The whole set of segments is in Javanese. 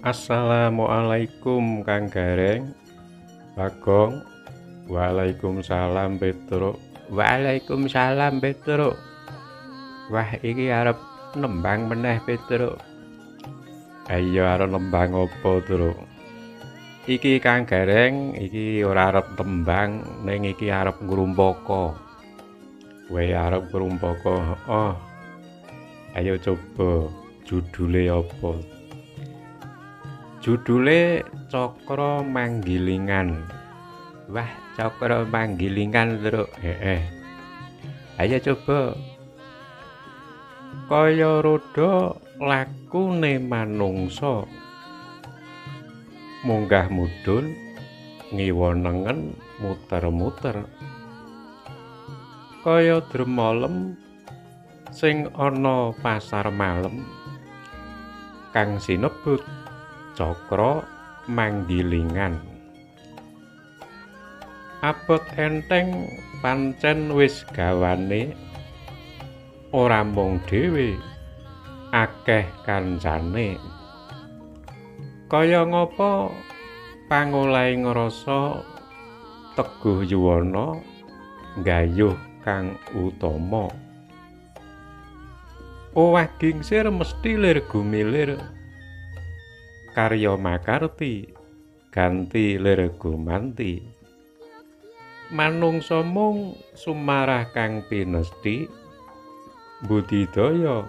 Assalamualaikum Kang Gareng. Bagong. Waalaikumsalam Petruk. Waalaikumsalam Petruk. Wah, iki arep nembang meneh Petruk. Ayo arep nembang apa, Truk? Iki Kang Gareng, iki ora arep tembang, ning iki arep ngrumpaka. Kowe arep ngrumpaka? Oh. Ayo coba, judule apa? Judule Cakra Manggilingan. Wah, Cakra Manggilingan, Truk. Heeh. Ayo coba. Kaya roda lakune manungsa. Munggah mudhun, ngiwa nengen, muter-muter. Kaya dremalem sing ana pasar malem kang sinebut Cakra Manggilingan. Abot enteng pancen wis gawane, ora mung dhewe, akeh kancane. Kaya ngapa pangolahe ngrasa teguh yuwana nggayuh kang utama. Owah gingsir mesti lir gumilir, karya makarti ganti lir gumanti. Manungsa mung sumarah kang pinesti, budidaya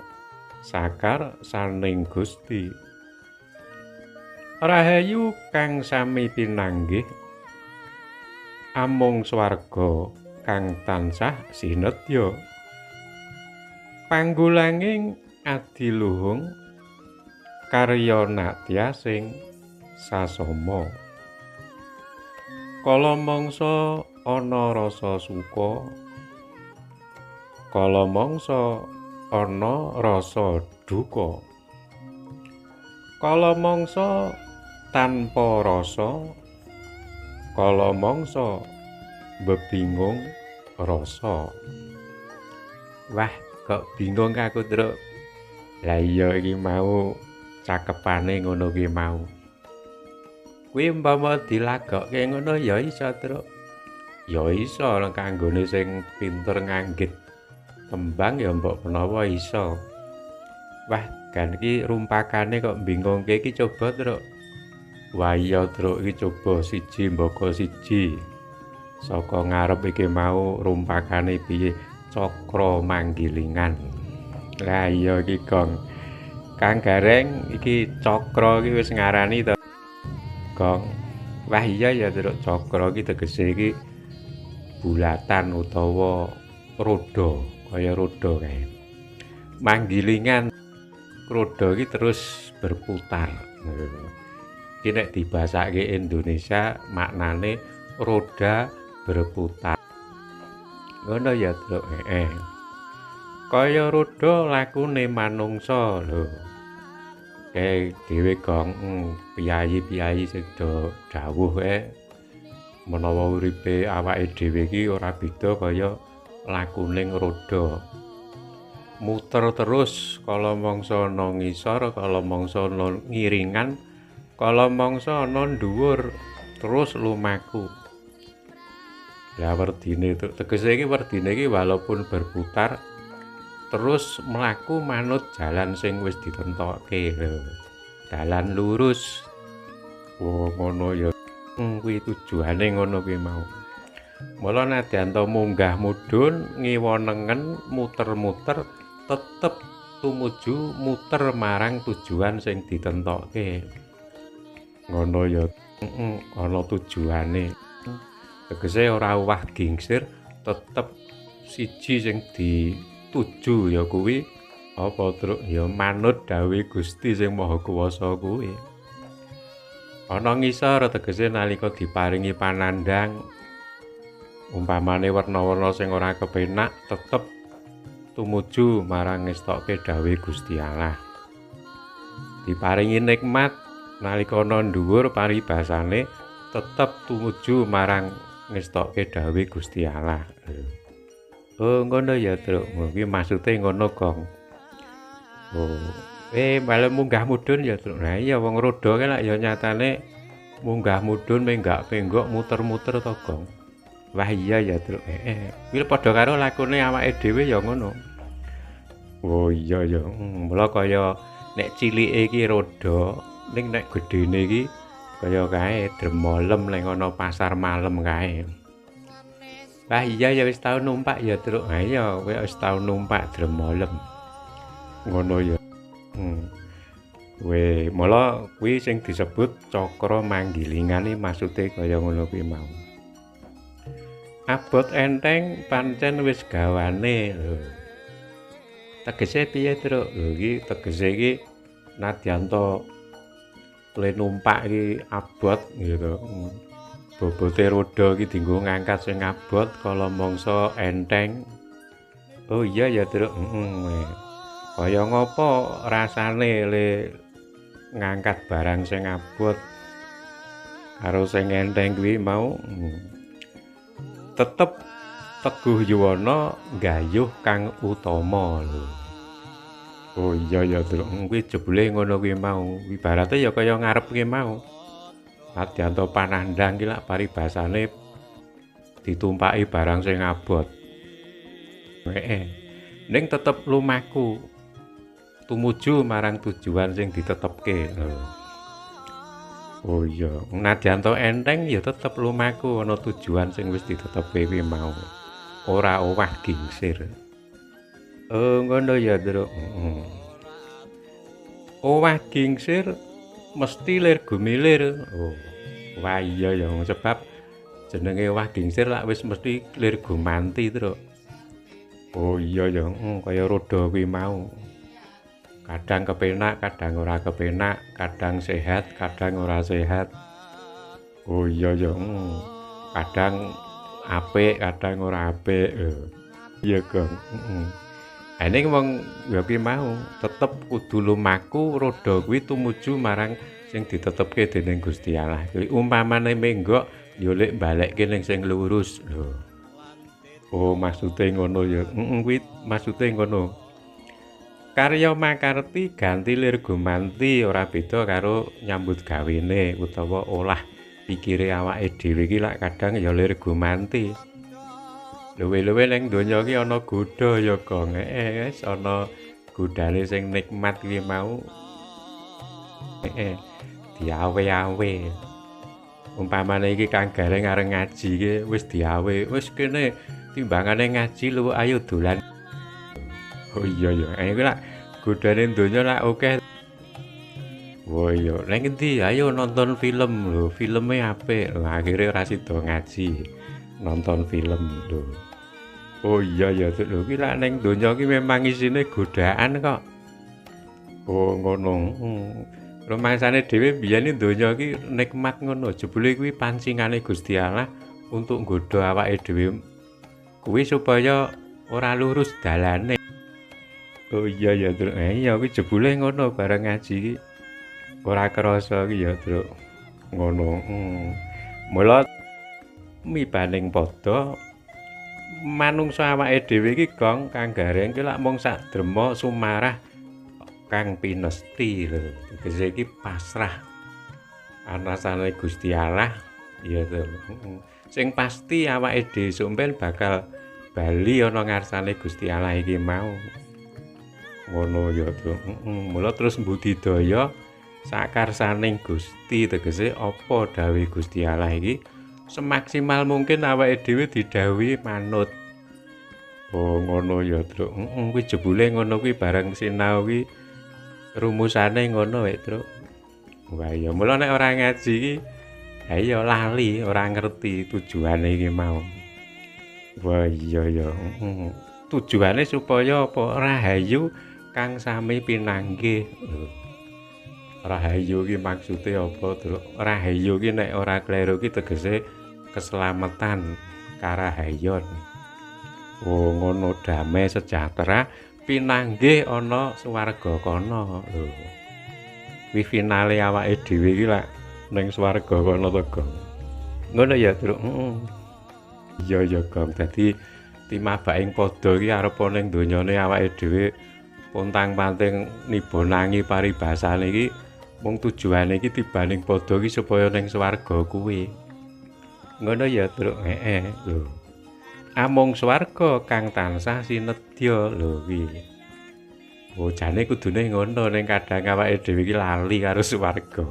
sakar saning Gusti. Rahayu kang sami pinanggih, amung swarga kang tansah sinedya. Panggulanging adiluhung karya natyasing sasama. Kala mangsa ana rasa suka, kala mangsa ana rasa duka. Kala mangsa tanpa rasa, kala mangsa bebingung rasa. Wah, kok bingung aku, Truk. Lah iya, iki mau cakepane ngono ki mau. Kuwi umpama dilagokke ngono ya iso, Truk. Ya iso kanggone sing pinter nganggit tembang ya mbok menawa iso. Wah, kan iki rumpakane kok bingungke iki, coba, Truk. Wah iya, Truk, iki coba siji mbaka siji. Saka ngarep iki mau rumpakane piye? Cakra Manggilingan. Lah iya iki, Gong. Kang Gareng iki cakra iki wis ngarani to, Gong. Wah iya ya, Truk, cakra iki tegese iki bulatan utawa roda, kaya roda kae. Manggilingan, roda iki terus berputar. Iki nek dibasake Indonesia maknane roda berputar. Ngono ya, Truk. Heeh. Kaya roda lakune manungsa lho. Kae dhewe, Gong, piyayi-piyayi sing do dawuh kae menawa uripe awake dhewe iki ora beda kaya lakuning roda. Muter terus, kala mangsa ana ngisor, kala mangsa ana ngiringan, kala mangsa ana dhuwur, terus lumaku. Lah werdine tegese iki, werdine iki walaupun berputar terus mlaku manut jalan sing wis ditentokke lho. Dalan lurus. Oh ngono ya. Kuwi tujuane ngono kuwi mau. Mula nadyan ta munggah mudhun, ngiwa nengen, muter-muter, tetep tumuju muter marang tujuan sing ditentokke. Ngono ya. Ana tujuane. Tegese ora owah gingsir, tetep siji sing dituju ya kuwi apa, Truk? Ya manut dawuhe Gusti sing Maha Kuwasa kuwi. Ana ngisor tegese nalika diparingi panandhang, umpamane werna-werna sing ora kepenak, tetep tumuju marang ngestokke dawuhe Gusti Allah. Diparingi nikmat nalika ana dhuwur paribasane, tetep tumuju marang ngestokke dawuhe Gusti Allah. Oh ngono ya, Truk. Kuwi maksude ngono, Gong. Oh. Malah munggah mudhun ya, Truk. Lah iya wong roda ki lak ya nyatane munggah mudhun menggak-menggok muter-muter to, Gong. Wah iya ya, Truk. Kuwi padha karo lakune awake dhewe ya ngono. Oh iya ya. Mula kaya nek cilike iki roda, ning nek gedene iki kaya kae dremolem ning ana pasar malem kae. Wah iya ya wis tau numpak ya, Truk. Ha iya, kowe wis tau numpak dremolem. Ngono ya. Kowe mula kuwi sing disebut cakra manggilingane maksude kaya ngono kuwi mau. Abot enteng pancen wis gawane lho. Tegese piye, Truk? Lho iki tegese iki nadyan to le numpak iki abot gitu. Bobote roda iki dienggo ngangkat sing abot kala mangsa enteng. Oh iya ya, Truk. Heeh. Kaya ngapa rasane le ngangkat barang sing abot karo sing enteng kuwi mau? Tetep teguh yuwana nggayuh kang utama lho. Oh iya ya, Truk. Kuwi jebule ngono kuwi mau. Ibarate ya kaya ngarep kuwi mau. Nadyan to panandhang ki lak paribasane ditumpaki barang sing abot. Heeh. Ning tetep lumaku tumuju marang tujuan sing ditetepke lho. Oh iya, nadyan to enteng ya tetep lumaku ana tujuan sing wis ditetepke kuwi mau. Ora owah gingsir. Oh ngono ya, Truk. Heeh. Owah gingsir mesti lir gumilir. Oh. Wah iya ya, sebab jenenge owah gingsir lak wis mesti lir gumanti, Truk. Oh iya ya, kaya roda kuwi mau. Kadang kepenak, kadang ora kepenak, kadang sehat, kadang ora sehat. Oh iya ya, kadang apik, kadang ora apik. Iya, Gong. Heeh. Ning wong ya kuwi mau tetep kudu lumaku roda kuwi tumuju marang sing ditetepke dening Gusti Allah. Kuwi umpamane menggok ya lek balekke ning sing lurus lho. Oh maksude ngono ya. Heeh, kuwi maksude ngono. Karya makarti ganti lir gumanti ora beda karo nyambut gawene utawa olah pikire awake dhewe iki lak kadang ya lir gumanti. Luwe-luwe ning donya iki ana godha ya, Gong. Heeh, wis ana godane sing nikmat kuwi mau. Heeh, diawe-awe. Umpamane iki Kang Gareng arep ngaji iki wis diawe, wis kene timbangane ngaji luwih ayo dolan. Oh iya ya, kuwi lak godane donya lak akeh. Oh iya, ning endi? Ayo nonton film lho, filme apik. Lho akhire ora sida ngaji, nonton film lho. Oh iya ya, lho iki lak ning donya iki memang isine godaan kok. Oh ngono. Rumangsane dhewe biyen donya iki nikmat ngono, jebule kuwi pancingane Gusti Allah untuk nggodha awake dhewe kuwi supaya ora lurus dalane. Oh iya ya, Truk. Iya kuwi jebule ngono bareng ngaji iki ora krasa iki ya, Truk. Ngono. Mula mibaning padha manungsa awake dhewe iki, Gong, Kang Gareng iki lak mung sak drema sumarah kang pinesti lho. Tegese iki pasrah anasane Gusti Allah ya to. Sing pasti awake dhewe sumpen bakal bali ana ngarsane Gusti Allah iki mau. Ngono ya to. Mula terus mbudidaya sakarsaning Gusti, tegese apa dawuhe Gusti Allah iki semaksimal mungkin awake dhewe didhawuhi manut. Oh ngono ya, Truk. Kuwi jebule ngono kuwi bareng sinau kuwi rumusane ngono wek, Truk. Wah iya, mula nek ora ngaji iki ha iya lali, ora ngerti tujuane iki mau. Wah iya ya, Tujuane supaya apa? Rahayu kang sami pinanggih. Rahayu ki maksude apa, Truk? Rahayu ki nek ora kleru ki tegese keselamatan, karahayon. Oh ngono, damai sejahtera pinanggih ana swarga kono lho. Kuwi finale awake dhewe iki lak ning swarga kono to, Gong. Ngono ya, Truk. Heeh. Iya ya, Gong. Dadi timabaking padha iki arepa ning donyane awake dhewe Pontang-panting nibonangi paribasane iki mung tujuane iki tibaning padha iki supaya ning swarga kuwi. Ngono ya, Truk. Heeh, lho. Amung swarga kang tansah sinedya lho kuwi. Oh, jane kudune ngono, ning kadang awake dhewe iki lali karo swarga.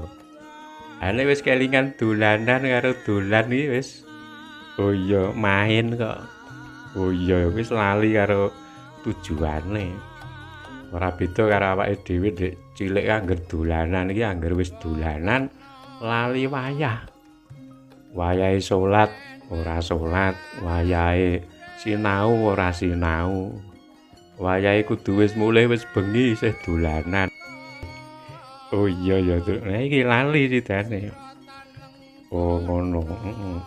Ane wis kelingan dolanan karo dolan iki wis. Oh iya, main kok. Oh iya, wis lali karo tujuane. Ora beda karo awake dhewe ndek cilik angger dolanan iki, angger wis dolanan lali wayah. Wayahe salat ora salat, wayahe sinau ora sinau. Wayahe kudu wis mulih wis bengi isih dolanan. Oh iya ya, Truk. Nah iki lali sidane. Oh ngono, heeh.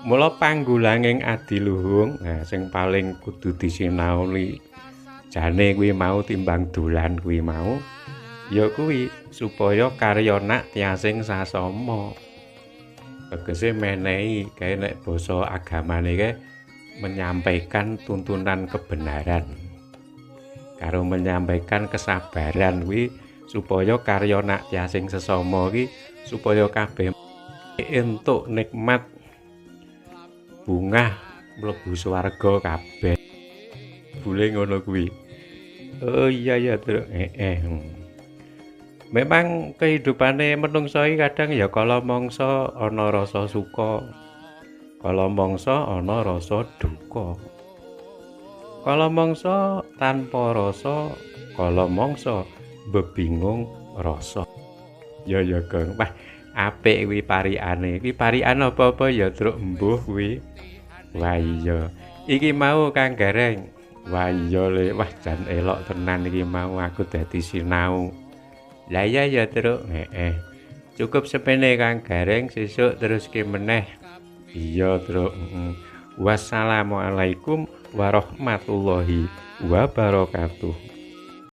Mula panggulanging adiluhung, nah sing paling kudu disinaoni jane kuwi mau timbang dolan kuwi mau ya kuwi supaya karya nak tiasing sasama. Tegese menehi, kae nek basa agamane kae menyampaikan tuntunan kebenaran. Karo menyampaikan kesabaran kuwi supaya karya nak tiasing sesama iki supaya kabeh entuk nikmat bungah mlebu swarga kabeh. Bule ngono kuwi. Oh iya ya, Truk. Heeh. Memang kehidupane menungsa iki kadang ya kala mangsa ana rasa suka, kala mangsa ana rasa duka. Kala mangsa tanpa rasa, kala mangsa bebingung rasa. Ya ya, Gong. Wah, apik kuwi parikane. Kuwi parikan apa-apa ya, Truk? Embuh kuwi. Wah iya. Iki mau Kang Gareng. Wah iya le, wah jan elok tenan iki mau aku dadi sinau. Lah iya ya, Truk. Heeh. Cukup sepene Kang Gareng, sesuk teruske meneh. Iya, Truk. Wassalamualaikum warahmatullahi wabarakatuh.